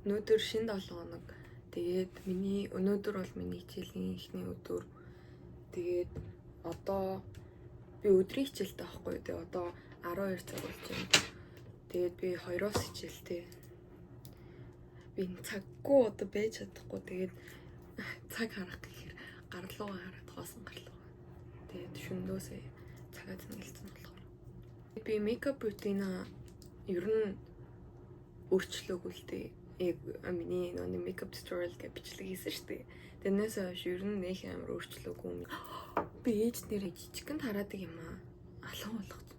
Өнөөдөр шинэ 7 хоног. Тэгээд миний өнөөдөр бол миний хичээлийн эхний өдөр. Тэгээд одоо би өдрийн хичээлтэй байхгүй. Тэгээд одоо 12 цаг болж байна. Тэгээд би 2-оос хичээлтэй. Би энэ цаггүй одоо байж чадахгүй. Тэгээд цаг харах гэхээр гарлуугаа хараад хоосон гарлуугаа. Тэгээд шөндөөсөө цагаа зэнгэлсэн болохоор. Би makeup routine ер нь өөрчлөөгүй л дээ. Яг миний нөгөө makeup tutorial гэж бичлэг хийсэн шүү дээ. Тэрнээс хойш ер нь нөх амар өөрчлөөгүй юм. Би ээж нэрээ жижигхэн тараадаг юм аа. Алан болгоцсон.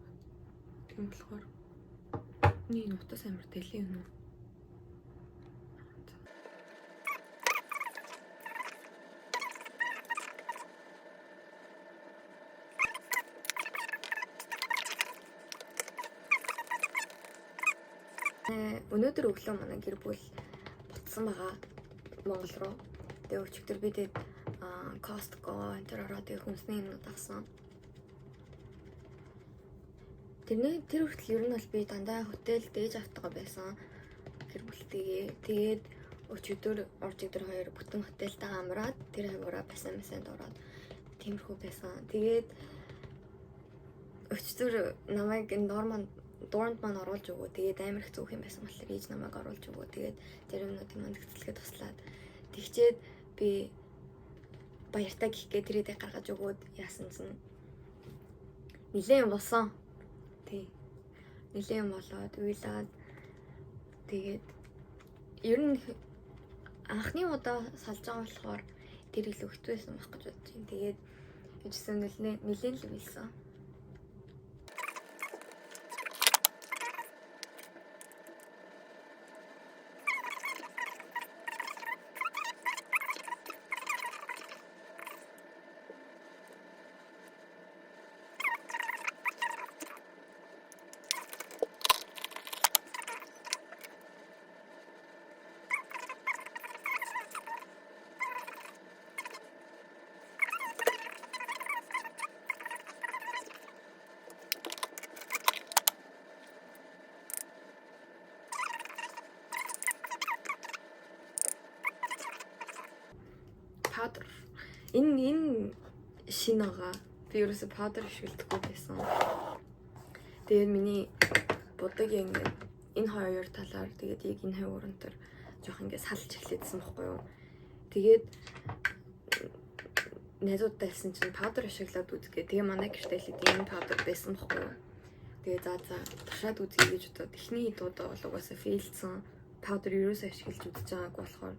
Тийм болохоор миний нутас амар дэлийн юм уу? Өнөөдөр өглөө манай гэр бүл бутсан байгаа Монгол руу. Тэгээ өчигдөр би тэгээд Costco энэ төр ороод тэгээд хүнсний юмнууд авсан. Тэрний тэр хүртэл ер нь бол би дандаа хотел дээж автгаа байсан гэр бүлтэйгээ. Тэгээд өчигдөр уржигдөр хоёр бүтэн хотелтайгаа амраад тэр хаваараа басан масанд ороод тиймэрхүү байсан. Тэгээд өчигдөр намайг энэ норман дуранд маань оруулж өгөө. Тэгээд амар их зөөх юм байсан болохоор ээж намайг оруулж өгөө. Тэгээд зарим юмнуудыг манд хэцлэхэд туслаад тэгчээд би баяртай гих гээ тэрийдээ гаргаж өгөөд яасан чинь нилээн юм болсон. Тий. Нилээн юм болоод уйлаад тэгээд ер нь анхны удаа салж байгаа болохоор тэр илүү хэцүү байсан байх гэж бодож байна. Тэгээд яжсэн нилээн л уйлсан. Powder. Энэ шинэ байгаа. Би ерөөсө powder ашигладаггүй байсан. Тэгээд миний будаг ингээд энэ хоёр талаар тэгээд яг энэ хоёр уран төр жоох ингээд салж эхлэдсэн байхгүй юу. Тэгээд найзуудтай хэлсэн чинь powder ашиглаад үзгээ. Тэгээ манай гэрте хэлээд энэ powder байсан байхгүй юу. Тэгээ за туршаад үзье гэж бодоод эхний удаа бол угаасаа фейлдсэн. Powder ерөөсөө ашиглаж үзэж байгаагүй болохоор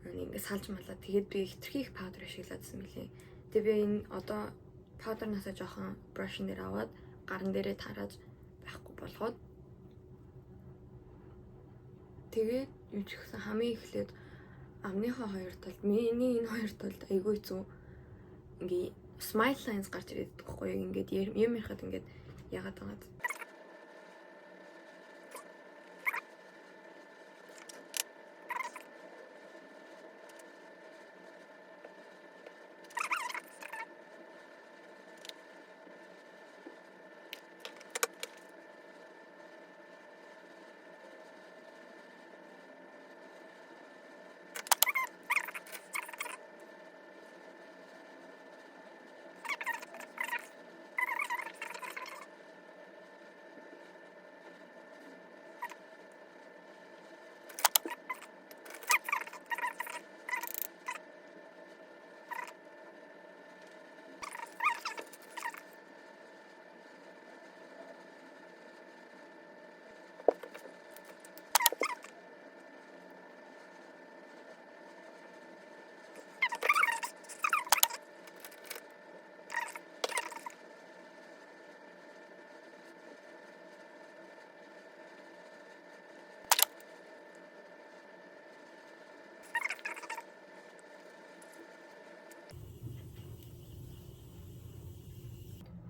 ингээд салж малаа. Тэгээд би хитрхи их powder ашиглаадсан мөлий. Тэгээ би энэ одоо powder-наасаа жоохон brush дээр аваад гаран дээрээ тарааж байхгүй болгоод тэгээд юу ч ихсэн хамгийн эхлээд амныхаа хоёр талд миний энэ хоёр талд айгүй хэцүү ингээ smile lines гарч ирээд байгаа байхгүй юу. Ингээд юм ярихад ингээд яагаад байгаа.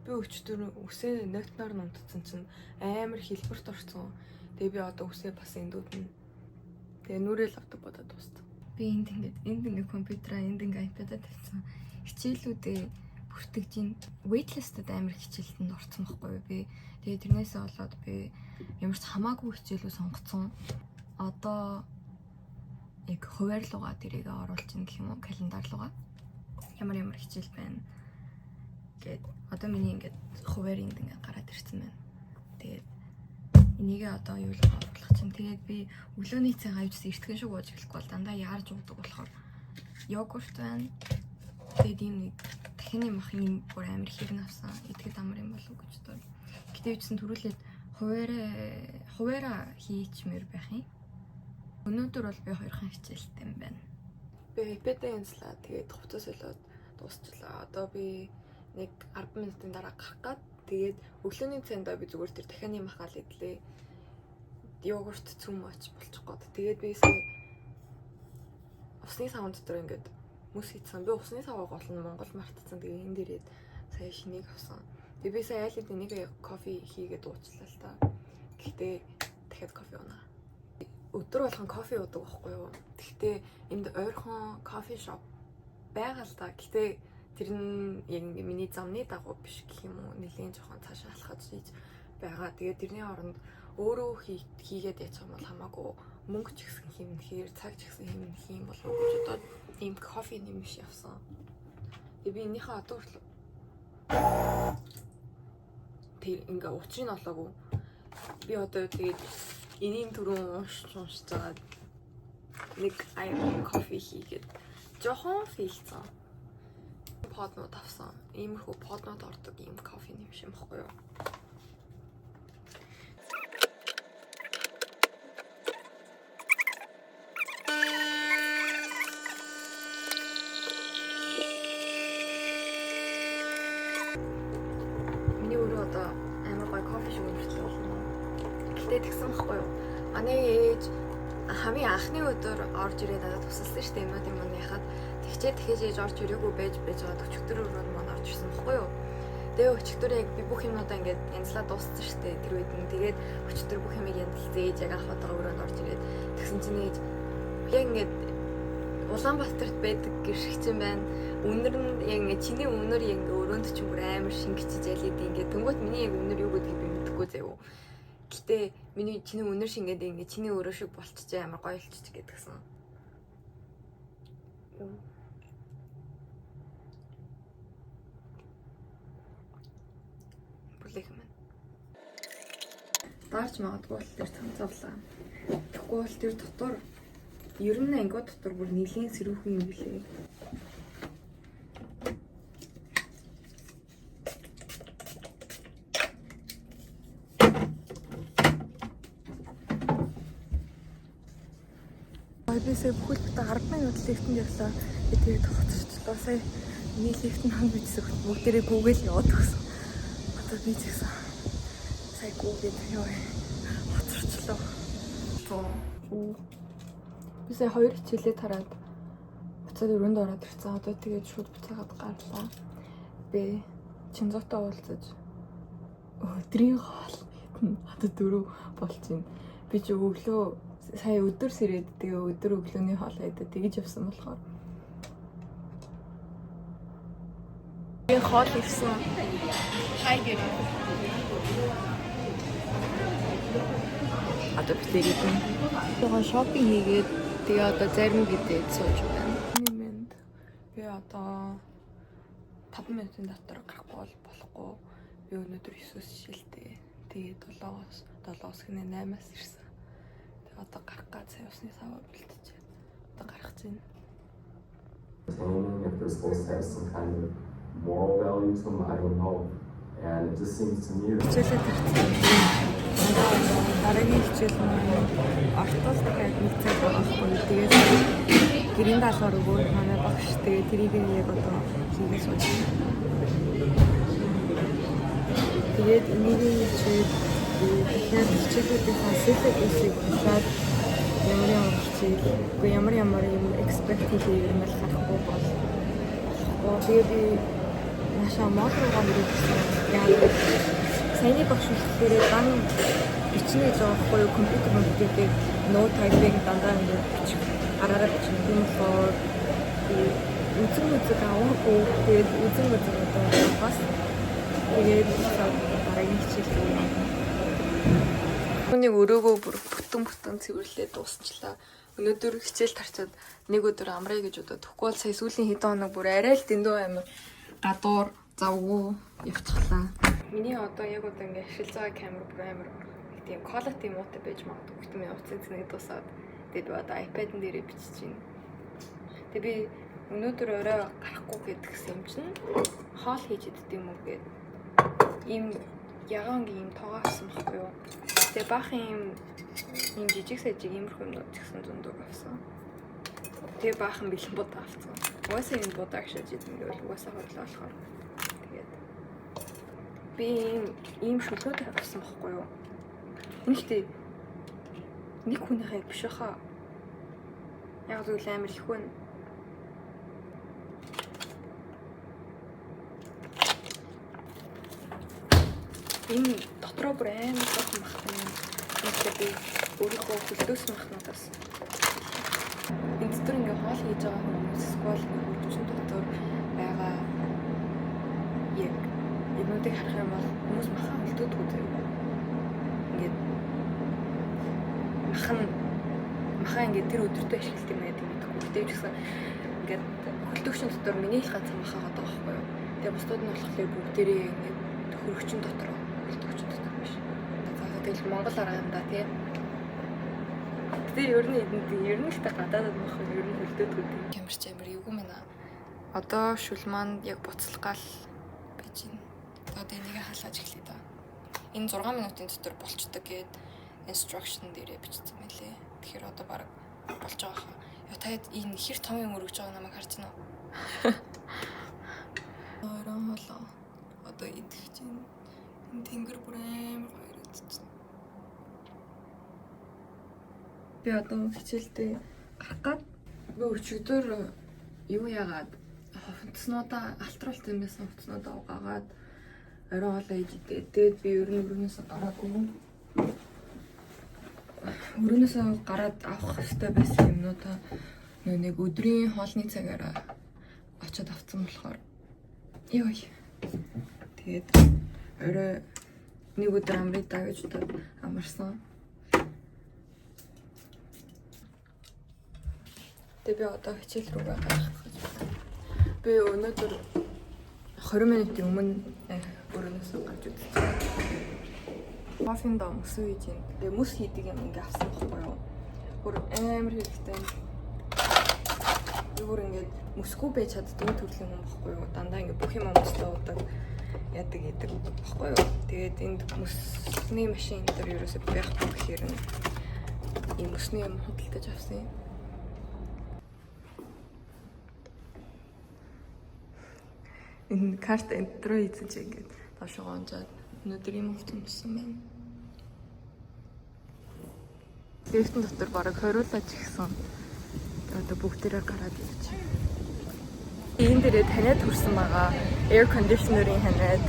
Би өчтөр үсээ нотноор нунтцсан чинь амар хэлбэрт орсон. Тэгээ би одоо үсээ бас эндүүднэ. Тэгээ нүрэл авдаг бодоод дууссан. Би энд ингээд компьютераа энд ингээд iPad-а тавьсан. Хичээлүүдээ бүртгэж ин waitlist-д амар хичээлтэнд орсон байхгүй юу би. Тэгээ тэрнээсээ болоод би ямар ч хамаагүй хичээлүү сонгоцсон. Одоо Яг хуваар руугаа тэрийг оруулчихна гэх юм уу, календар руугаа. Ямар ямар хичээл байна гэд одоо миний ингээд хуваар энд ингээд гараад ирсэн байна. Тэгээд энийгээ одоо юу л оруулах чинь. Тэгээд би өглөөний цай авчихсан, эртгэн шиг ууж эхлэхгүй бол дандаа яарж уудаг болохоор йогурт байна. Тэгээд ийм нэг дахины мах ийм бүр амар хэрэг авсан. Идэхэд амар юм болов уу гэж бодоод. Гэтэ үчсэн төрүүлээд хуваараа хийчмээр байх юм. Өнөөдөр бол би хоёрхан хичээлтэй юм байна. Би iPad-аа янзлаа. Тэгээд хувцас солиод дуусчлаа. Одоо би нэг 10 минутын дараа гарах гад. Тэгээд өглөөний цайндаа би зүгээр тэр дахианы махаал идлээ. Йогурт цөм оч болчих гот. Тэгээд би сая усны савн дотор ингээд мөс хийцэн. Би усны саваа гол нь Монгол мартцсан. Тэгээ энэ дээрээд сая шинийг авсан. Тэгээ би сая айл энийг кофе хийгээд уучлаа л та. Гэхдээ дахиад кофе уунаа. Өдөр болгон кофе уудаг байхгүй юу? Гэхдээ энд ойрхон кофе шоп байгаа л та. Гэхдээ тэр нь яг ингээ миний замны дагуу биш гэх юм уу? Нэлийн жоохон цаашаа алхаж хийж байгаа. Тэгээ тэрний оронд өөрөө хийгээд ячих юм бол хамаагүй мөнгө ч ихсэн хэмнэхээр, цаг ч ихсэн хэмнэх юм болов уу гэж бодоод ийм кофе нэмш явсан. Тэгээ би энийхээ одоо хүртэл тэр ингээ учрыг нь олоогүй. Би одоо тэгээд энийн түрүүн уншиж байгаа нэг аян кофе хийгээд жоохон филцэн. Поднууд авсан. Иймэрхүү поднууд ордог ийм кофе нэмш юм баггүй юу? Миний өөрөө одоо амар гоё кофе шиг өмөртлөө болно. Гэтэ тэгсэн байхгүй юу? Манай ээж хамгийн анхны өдөр орж ирээд надад тусалсан шүү дээ юмнууд юм яхад. Тэгчээ тэгэхэж ээж орж ирээгүй байж байгаа өчигдөр өрөөнд маань орж ирсэн байхгүй юу? Тэгээ өчигдөр яг би бүх юмнуудаа ингээд янзлаа дууссан шүү дээ тэр үед нь. Тэгээд өчигдөр бүх юмыг янзлсан ээж яг анх удаага өрөөнд орж ирээд тэгсэн чинь ээж яг ингээд Улаанбаатарт байдаг гэршигч юм байна. Үнэр нь яг ингээд чиний үнэр яг ингээд өрөөнд чинь бүр амар шингэж ялээд ингээд тэнгуут миний яг үнэр юу гэдгийг би мэдэхгүй заяа. Гэтэ миний чиний үнэр шингээд ингээд чиний өрөө шиг болчихжээ амар гоё болчих гэдгсэн. Бүлээх юм байна. Дарж магадгүй бол тэр цамцавлаа. Тэгэхгүй бол тэр дотор ер нь ангиуд дотор бүр нэлийн сэрүүхэн юм билээ. Би сая бүхэл бүтэн 10 минут лифтэнд явлаа. Би тэгээд хоцорчлоо. Сая миний лифтэнд хам бичсэн бүгдээрээ гүгэл яваад өгсөн. Одоо би ч гэсэн сая гүгээд ёо хоцорчлоо. Би сая 2 хичээлээ тараад буцаад өрөөнд ороод ирсэн. Одоо тэгээд шууд буцаагаад гарлаа. Би Чинзуутай уулзаж өдрийн хоол одоо 4 болчихно. Би ч өглөө сая өдөр сэрээд тэгээ өдөр өглөөний хоол идэ тэгэж явсан болохоор би хоол ирсэн. Хай гэр. Одоо би тэгээд жоохон шопинг хийгээд тэгээ одоо зарим гэдээ сууж байна. Минь би одоо 5 минутын дотор гарахгүй бол болохгүй. Би өнөөдөр 9-өөс шилтэй. Тэгээд 7-оос гинэ 8-аас ирсэн. Тэгээ одоо гарах гад сая усны саваа бэлтжээ. Одоо гарах чинь. If they're supposed to have some kind of moral value to them, I don't know. And it just seems to me that Хичээлээ төрсөн. Дараагийн хичээл маань ортол дахиад нэг цаг байгаа байхгүй. Тэгээд гэрийн даалгавар өгөөд манай багш тэгээд тэрийг яг одоо хийгээ сууж байна. Тэгээд энийг хичээд дахиад хичээлүүдийнхаа syllabus-ыг уншаад ямар ямар хичээл үгүй ямар ямар юм expect хийх юм бол харахгүй бол болохгүй. Тэгээд би наашаа мод руугаа мөрөдсөн. Яг саяны багш болохоор дан бичнэ гэж байгаа байхгүй юу? Компьютер дээр no typing дандаа ингээд бичих гараараа бичнэ. Тийм болохоор би үзэн үзэг аваагүй. Тэгээд үзэн үзэг одоо бас тэгээд дараагийн хичээл рүү явна. Түүнийг өрөөгөө бүр бүтэн бүтэн цэвэрлээ дуусчлаа. Өнөөдөр хичээл тарчаад нэг өдөр амрая гэж бодоод, тэгэхгүй бол сая сүүлийн хэдэн хоног бүр арай л дэндүү амар гадуур завгүй явчихлаа. Миний одоо яг одоо ингээ ашиглаж байгаа камер бүр амар нэг тийм quality муутай байж магадгүй. Гэтэ миний утасны цэнийг дуусаад, тэгээд би одоо iPad-н дээрээ бичиж байна. Тэгээд би өнөөдөр орой гарахгүй гэдгсэн юм чинь хоол хийж иддэг юм уу гээд ийм ягаангийн ийм тоогоо авсан байхгүй юу. Тэгээ баахан ийм жижиг сажиг иймэрхүү юмнууд ч гэсэн зөндөө авсан. Тэгээ баахан бэлэн будаа авсан. Угаасаа энэ будаа агшааж идэх гэвэл угаасаа хорлоо болохоор. Тэгээд би ийм шүлгүүд авсан байхгүй юу. Нэгтээ нэг хүнийхээ биш хаа. Яг зүйл амар их хүн. Энэ дотроо бүр амар жоохон махтай юм. Нэгтээ би өөрийнхөө хөлдөөсөн махнуудаас энэ дотор ингээ хоол хийж байгаа хүмүүс эсвэл хөрөгчн дотор байгаа яг юмнуудыг харах юм бол хүмүүс махан хөлдөөдгөө заяа. Ингээд махан ингээд тэр өдөртөө ашиглалт юм гэдэг мэдэхгүй. Гэтэ ч гэсэн ингээд хөлдөөгчн дотор миний л ганцхан махан байгаа байхгүй юу. Тэгээ бусдууд нь болохоор бүгдээрээ ингээд хөрөгчн дотор, хөлдөөгчн дотор биш. За, тэгэл Монгол арга юм да, тий. Гэтэ ер нь эдэнд ер нь л та гадаадад мах ер нь хөлдөөдгөө. Камерч амар эвгүй мэнэ. Одоо шүл маань яг буцалгаал байж байна. Одоо энийг халааж эхлэе да. Энэ 6 минутын дотор болчдөг гээд instruction дээрээ бичсэн мэлээ. Тэгэхээр одоо баг болж байгаа хаа. Яа, та энэ хэр том юм өргөж байгаа намайг харж байна уу? Орон хоолоо. Одоо идэх чинь энэ тэнгэр бүр амар гоё харагдчихна. Би одоо хичээлдээ гарах гад би өчигдөр юу яагаад хувцснуудаа алтруулт юм байсан, хувцснуудаа угаагаад орой хоолоо хийж идээ. Тэгээд би ер нь өрөөнөөсөө гараагүй. Өрөөнөөсөө гараад авах хэрэгтэй байсан юмнуудаа нөө нэг өдрийн хоолны цагаараа очиод авсан болохоор ёй. Тэгээд орой нэг өдөр амрыг даа гэж бодоод амарсан. Тэгээ би одоо хичээл рүүгээ гарах гэж байна. Би өнөөдөр 20 минутын өмнө өрөөнөөсөө гарч үзсэн. Кофенд мөсөн хийж байна. Тэгээ мөс хийдэг юм ингээ авсан байхгүй юу? Бүр амар хэрэгтэй. Би бүр ингээд мөсгүй байж чаддгүй төрлийн хүн байхгүй юу? Дандаа ингээ бүх юм мөслөө удаг яадаг идэг байхгүй юу? Тэгээд энд мөсний машин энэ төр ерөөсөө байхгүй гэхээр нь ийм мөсний юм худалдаж авсан юм. Энэ карт энэ рүү хийсэн чи ингээд доошоо гонжоод өнөөдөр ийм хувцас өмссөн байна. Лифтэн дотор бараг хориулаач гисэн. Одоо бүгдээрээ гараад явчих. Энэ дээрээ таниад хүрсэн байгаа. Air conditioner-ийн ханиад.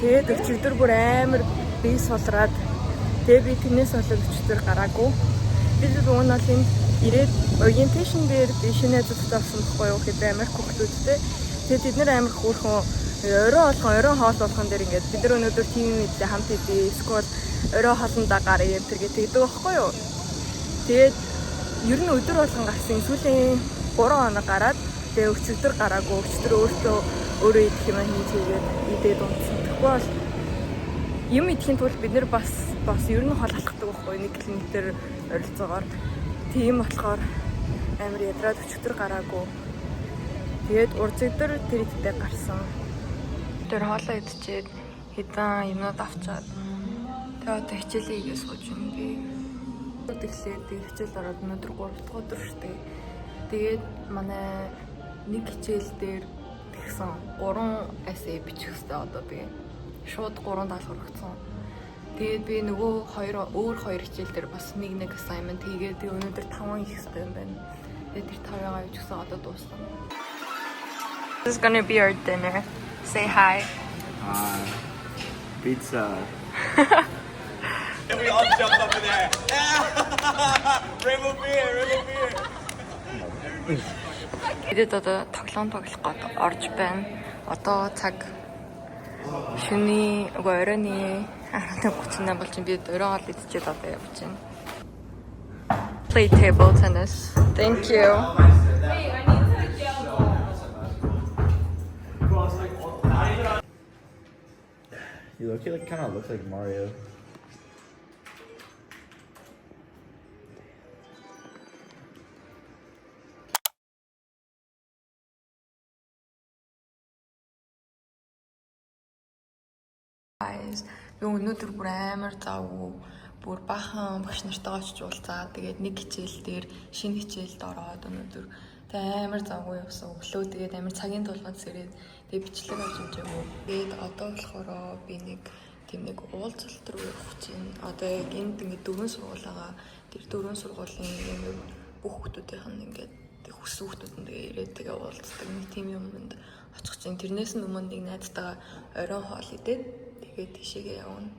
Тэгээд өчигдөр бүр амар бие сулраад, тэгээ би тэрнээс болоод өчигдөр гараагүй. Би л уг нь бол энд ирээд orientation дээр би шинэ найзуудтай болсон байхгүй юу гэхэд амар хүүхдүүдтэй. Тэгээд тэд нэр амар хөөрхөн орой болгон, орой хоол болгон дээр ингээд бид нар өнөөдөр team идээ, хамт идээ, эсвэл орой хоолндоо гаръя энэ төр гэдэг байхгүй юу. Тэгээд ер нь өдөр болгон гарсан, сүүлийн 3 хоног гараад, тэгээ өчигдөр гараагүй. Өчигдөр өөртөө өөрөө идэх юм хийж хийгээд идээд унтсан. Тэгэхгүй бол юм идэхин тулд бид нар бас ер нь хол алхдаг байхгүй 1 км ойролцоогоор. Тийм болохоор амар ядраад өчигдөр гараагүй. Тэгээд урзэгдэр тэр идтэй гарсан. Тэр хоолоо идчихэд хэдэн юмнууд авчаад тэгээ одоо хичээлээ хийгээ сууж байна би. Тэгэхээр тэг хичээл ороод өнөөдөр 3 дахь өдөр шүү дээ. Тэгээд манай нэг хичээл дээр тэгсэн 3 essay бичих хэрэгтэй, одоо би шууд 3 даалгавар өгсөн. Тэгээд би нөгөө хоёр өөр хоёр хичээл дээр бас нэг нэг assignment хийгээд, тэгээ өнөөдөр 5 хийх хэрэгтэй юм байна. Тэгээд тэр 5-ыг юу ч гэсэн одоо дуусгана. This is gonna be our dinner. Say hi. Pizza. And we all jumped up in the air. Rainbow beer, rainbow beer. Бид одоо тоглоом тоглох гээд орж байна. Одоо цаг шөнийн, үгүй, оройн 11:38 болж байна. Бид орой хоол идчихэд одоо явж байна. Play table tennis. Thank you. You look like kind of looks like Mario. Guys, би өнөөдөр бүр амар завгүй бүр баахан багш нартайгаа очиж уулзаа. Тэгээд нэг хичээл дээр шинэ хичээлд ороод өнөөдөр тэг амар завгүй явсан. Өглөө тэгээд амар цагийн тулгууц сэрээд тэгээд бичлэг авч амжаагүй. Тэгээд одоо болохоор би нэг тийм нэг уулзалт руу явах чинь. Одоо яг энд ингээд дөрвөн сургууль байгаа. Тэр дөрвөн сургуулийн юм бүх хүүхдүүдийнх нь ингээд тэг хүссэн хүүхдүүд нь тэгээ ирээд тэгээ уулздаг нэг тийм юмд очих чинь. Тэрнээс нь өмнө нэг найзтайгаа оройн хоол идээд тэгээд тийшээгээ явна.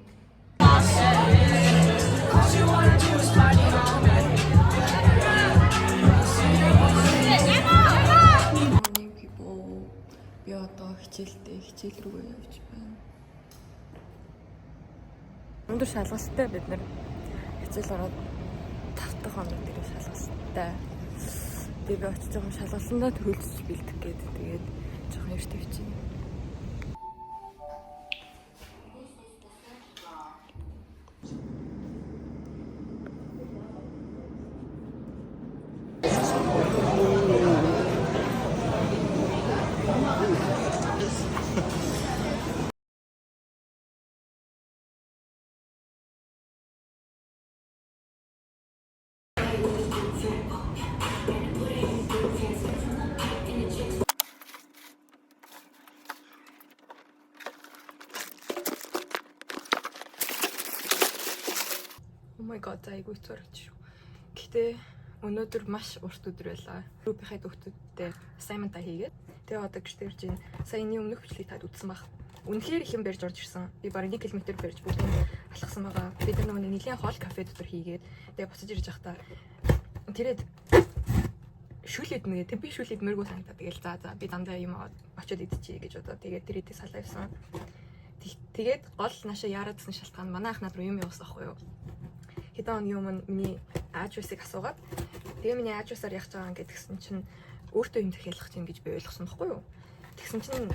Morning people. Би одоо хичээлдээ хичээл рүүгээ явж байна. Өндөр шалгалттай бид нэр хичээл ороод 5 дахь хоног дээр шалгалттай. Тэгээ би очиж байгаа шалгалтандаа төрөлжиж бэлдэх гээд тэгээд жоохон эрт явчихна. Oh my god, за айгүй хэцүү харагдчих шүү. Гэтэ өнөөдөр маш урт өдөр байлаа. Группийнхаа хүүхдүүдтэй assignment-а хийгээд тэгээ одоо гэртээ ирж байна. Сая энэний өмнөх бичлэгийг таад үзсэн баг. Үнэхээр их юм барьж орж ирсэн. Би бараг 1 км барьж бүгдийг алхсан байгаа. Би тэр нөгөө нэг нэлийн хоол кафе дотор хийгээд тэгээ буцаж ирж байхдаа тэрээд шүл идмэ гэдэг. Би шүл идмээргүй санагдаад тэгэл за за би дандаа юм аваад очиод идчихье гэж бодоо. Тэгээд тэр идээ салаа явсан. Тэгээд гол наашаа яараадсан шалтгаан манай ах над руу юм явуулсан аахгүй юу? Хэдэн хоногийн өмнө миний address-ыг асуугаад тэгээ миний address-аар явах байгаа гэдгсэн чинь өөртөө юм захиалах чинь гэж би ойлгосон байхгүй юу? Тэгсэн чинь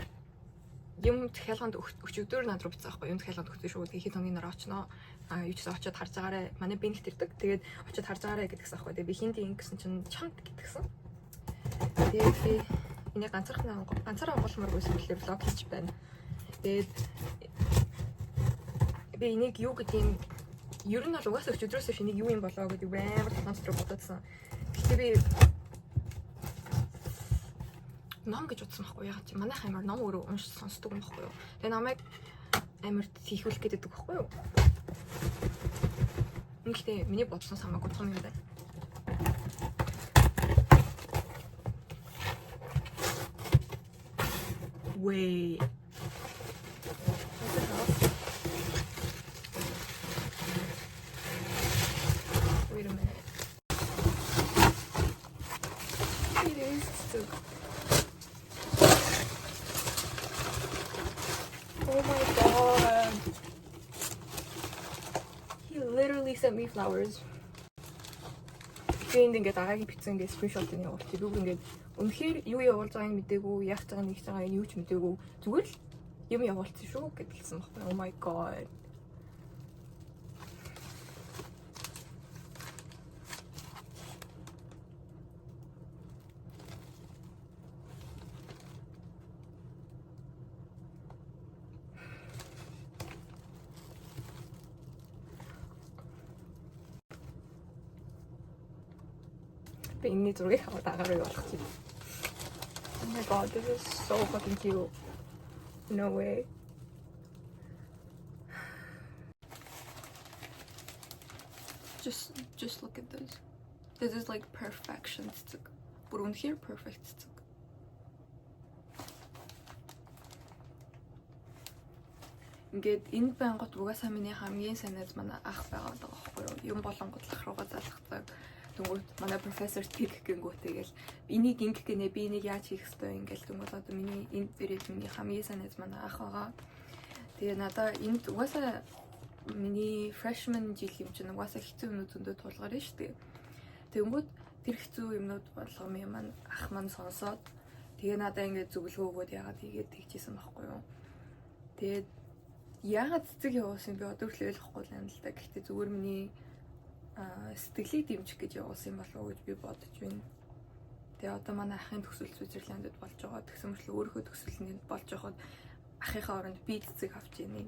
юм захиалганд өчигдөр над руу бичсэн байхгүй юм захиалганд өгсөн шүү. Тэгээ хэд хоногийн дараа очноо. А юу ч гэсэн очиод харж байгаарэ. Манай би нэгт ирдэг. Тэгээд очиод харж байгаарэ гэдгсэн байхгүй. Тэгээ би хинт ин гэсэн чинь чамд гэдгсэн. Тэгээд би энийг ганцаархнаа ганцаараа онгойлмоор байсан болохоор vlog хийж байна. Тэгээд би энийг юу гэдгийг ер нь бол угаасаа өчигдрөөс хойш энийг юу юм болоо гэдэг амар толгойн дотор бодоодсан. Гэхдээ би ном гэж бодсон байхгүй яагаад чи манайх амар ном өөрөө уншиж сонсдог юм байхгүй юу. Тэгээ намайг амар тийхүүлэх гэдэг байхгүй юу. Гэхдээ миний бодсон хамаагүй том юм байна. Wait. What the hell? Wait a minute. It is so. Oh my god. He literally sent me flowers. Би энд ингээд дараагийн бичсэн ингээд screenshot-ыг явуулчих. Би бүр ингээд үнэхээр юу явуулж байгааг мдээгүй, яах гэж байгааг нэгж байгааг юу ч мдээгүй. Зүгээр л юм явуулсан шүү гэж хэлсэн байхгүй. Oh my god. Би энэний зургийг аваад агаар руу явуулах чинь. Oh my god, this is so fucking cute. No way. Just look at this. This is like perfection цэцэг. Бүр үнэхээр perfect цэцэг. Ингээд энд байнгут угаасаа миний хамгийн сайн найз манай ах байгаад байгаа байхгүй юу? Юм болонгод ах руугаа залхдаг. Тэнгүүт манай профессор тэг гингүүт тэгэл энийг ингэх гинэ би энийг яаж хийх ёстой ингээл тэнгүүт одоо миний энд дээрээ миний хамгийн сайн найз манай ах байгаа. Тэгээ надаа энд угаасаа миний freshman жил юм чинь угаасаа хэцүү юмнууд зөндөө тулгарна шүү дээ. Тэнгүүд тэр хэцүү юмнууд болгоом юм маань ах маань сонсоод, тэгээ надаа ингээд зөвлөгөө өгөөд, яагаад хийгээд тэгчихсэн байхгүй юу. Тэгээд яагаад цэцэг явуулсан би одоо хүртэл ойлгохгүй л байна л да. Гэхдээ зүгээр миний сэтгэлийг дэмжих гэж явуулсан юм болов уу гэж би бодож байна. Тэгээ одоо манай ахын төгсөл Свитзерландд болж байгаа. Тэгсэн мөртлөө өөрийнхөө төгсөл нь болж байхад ахынхаа оронд би цэцэг авч ийнэ.